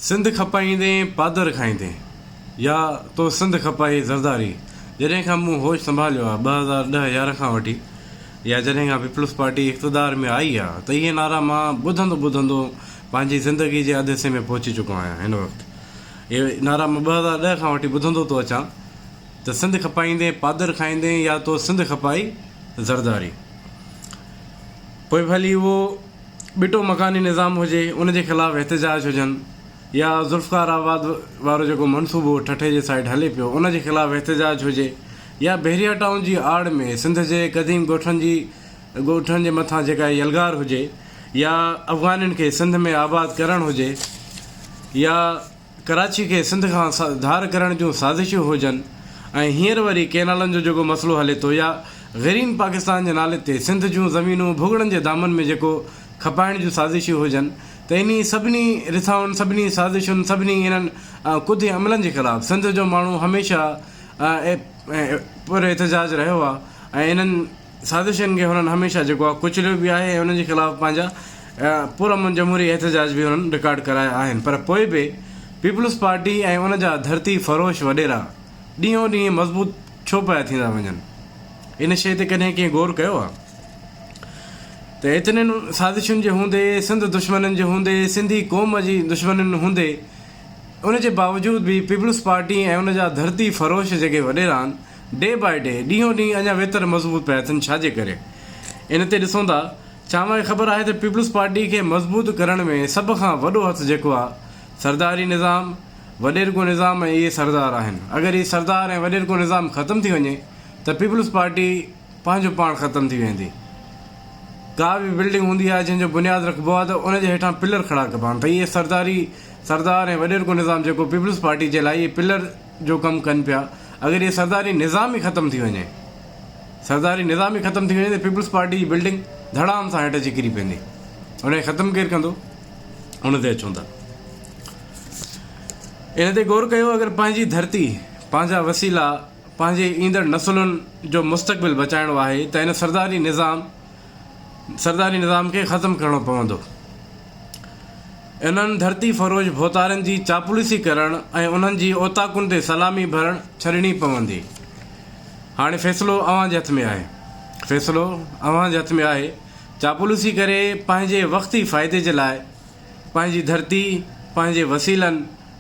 سنڌ کپائيندين پادر کائيندين يا تو سنڌ کپائي زرداري جڏهن کان مون هوش سنڀاليو آ 2010 11 کان وٺي يا جڏهن کان پيپلز پارٽي اقتدار ۾ آئي آ ته اهي نعرا مان ٻڌندو ٻڌندو پنهنجي زندگي جي اڌ حصي ۾ پهچي چڪو آهيان هن وقت اهي نعرا مان 2010 کان وٺي ٻڌندو ٿو اچان ته سنڌ کپائيندين پادر کائيندين يا تو سنڌ کپائي زرداري پوء ڀلي اهو ٻٽو مڪاني نظام هجي ان جي خلاف احتجاج هجن يا ذوالفقار آباد وارو جيڪو منصوبو ٺٽي جي سائيڊ هلي پيو ان جي خلاف احتجاج هجي يا بحريا ٽائون جي آڙ ۾ سنڌ جي قديم ڳوٺن جي ڳوٺن جي مٿان جيڪا يلغار هجي يا افغانين کي سنڌ ۾ آباد ڪرڻ هجي يا ڪراچي کي سنڌ کان ڌار ڪرڻ جون سازشون هجن ۽ هينئر وري ڪئنالن جو جيڪو مسئلو هلي ٿو يا گرين پاڪستان جي نالي تي سنڌ جون زمينون ڀڳڙن جي دامن ۾ جيڪو کپائڻ جون سازشون هجن ته انهي سڀني رٿائن سڀني سازشن سڀني انهن ڪڌي عملن جي خلاف سنڌ جو ماڻهو هميشه پر احتجاج رهيو آهي ۽ انهن سازشن کي هنن هميشه جيڪو آهي ڪچليو به آهي ۽ انهن جي خلاف پنهنجا پرامن جمهوري احتجاج به هنن رڪارڊ ڪرايا آهن پر پوء به پيپلز پارٽي ۽ ان جا ڌرتي فروش وڏيرا ڏينهون ڏينهن مضبوط ڇو پيا ٿيندا وڃن؟ ان شيء تي ڪڏهن ڪنهن غور ڪيو آهي ته ايترين سازشن جي هوندي، سنڌ دشمنن جي هوندي، سنڌي قوم جي دشمنن هوندي ان جي باوجود به پيپلز پارٽي ۽ ان جا ڌرتي فروش جيڪي وڏيرا آهن ڊي باء ڊي، ڏينهون ڏينهن اڃا ويتر مضبوط پيا ٿين ڇا جي ڪري؟ ان تي ڏسون ٿا. ڇا اوهان کي خبر آهي ته پيپلز پارٽي کي مضبوط ڪرڻ ۾ سڀ کان وڏو هٿ جيڪو آ سرداري نظام، وڏيرڪو نظام ۽ اهي سردار آهن. اگر هي سردار ۽ وڏيرڪو نظام ختم ٿي وڃي ته پيپلز پارٽي پنهنجو پاڻ ختم ٿي ويندي. ڪا به بلڊنگ هوندي آهي جنهن جو بنياد رکبو آهي ته ان جي هيٺان پلر کڙا ڪبا آهن ته اهي سرداري سردار ۽ وڏيرڪو نظام جيڪو پيپلز پارٽي جي لاء اهي پلر جو ڪم ڪن پيا اگر اهي سرداري نظام ئي ختم ٿي وڃي سرداري نظام ئي ختم ٿي وڃي ته پيپلز پارٽي جي بلڊنگ ڌڙام سان هيٺ اچي ڪري پوندي ان کي ختم ڪير ڪندو ان تي اچون ٿا ان تي غور ڪيو اگر پنهنجي ڌرتي پنهنجا وسيلا پنهنجي ايندڙ نسلن جو مستقبل بچائڻو آهي ته ان سرداري نظام سرداري نظام کي ختم ڪرڻو پوندو. انهن ڌرتي فروش ڀوتارن جي چاپلوسي ڪرڻ ۽ انهن جي اوطاقن تي سلامي ڀرڻ ڇڏڻي پوندي. هاڻي فيصلو اوهان جي هٿ ۾ آهي. فيصلو اوهان جي هٿ ۾ آهي. چاپلوسي ڪري پنهنجي وقتي فائدي جي لاء پنهنجي ڌرتي، پنهنجي وسيلن،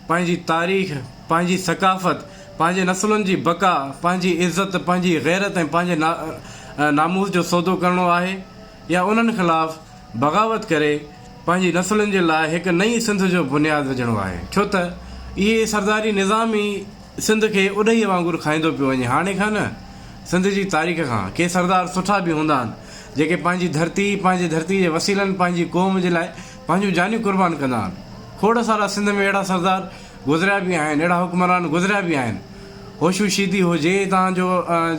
پنهنجي تاريخ، پنهنجي ثقافت، پنهنجي نسلن جي بقا، پنهنجي عزت، پنهنجي غيرت ۽ پنهنجي ناموس جو سودو ڪرڻو آهي يا انهن خلاف بغاوت ڪري پنهنجي نسلن جي لاء هڪ نئين سنڌ جو بنياد وجهڻو آهي ڇو ته اهي سرداري نظام ئي سنڌ کي اڏهيء وانگر کائيندو پيو وڃي هاڻي کان نه سنڌ جي تاريخ کان ڪي سردار سٺا به هوندا آهن جيڪي پنهنجي ڌرتي پنهنجي ڌرتي جي وسيلن پنهنجي قوم جي لاء پنهنجون جانيون قربان ڪندا آهن. کوڙ سارا سنڌ ۾ اهڙا سردار گذريا به آهن، اهڙا حڪمران گذريا به آهن. هوشو شيدي هجي، تان جو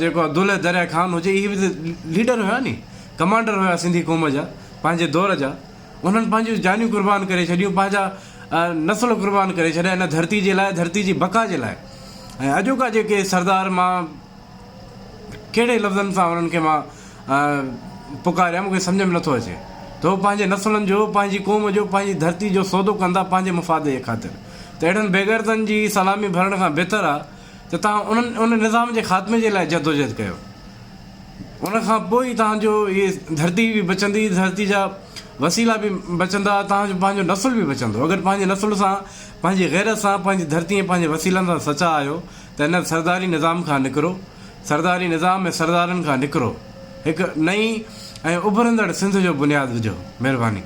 جيڪو دولهه دريا خان هجي، اهي به ته ليڊر هيا ني، ڪمانڊر هيا سنڌي قوم جا، پنهنجي دور جا. انهن پنهنجون جانيون قربان ڪري ڇڏيون، پنهنجا نسل قربان ڪري ڇڏيا ان ڌرتي جي لاء، ڌرتي جي بقا جي لاء. ۽ اڄوڪا جيڪي سردار مان ڪهڙي لفظن سان انهن کي مان پڪاريان مون کي سمجهه ۾ نٿو اچي ته هو پنهنجي نسلن جو، پنهنجي قوم جو، پنهنجي ڌرتي جو سودو ڪندا پنهنجي مفاد جي خاطر ته اهڙن بيغيرتن جي سلامي ڀرڻ کان بهتر آ ته توهان انهن ان نظام جي خاتمي جي لاء جدوجهد ڪيو ان کان پوء ئي توهان جو هي ڌرتي به بچندي ڌرتي جا وسيلا به بچندا توهان جو پنهنجو نسل به بچندو اگر پنهنجي نسل سان پنهنجي غيرت سان پنهنجي ڌرتي ۽ پنهنجي وسيلن سان سچا آهيو ته هن سرداري نظام کان نڪرو، سرداري نظام ۽ سردارن کان نڪرو، هڪ نئين ۽ اڀرندڙ سنڌ جو بنياد وجهو. مهرباني.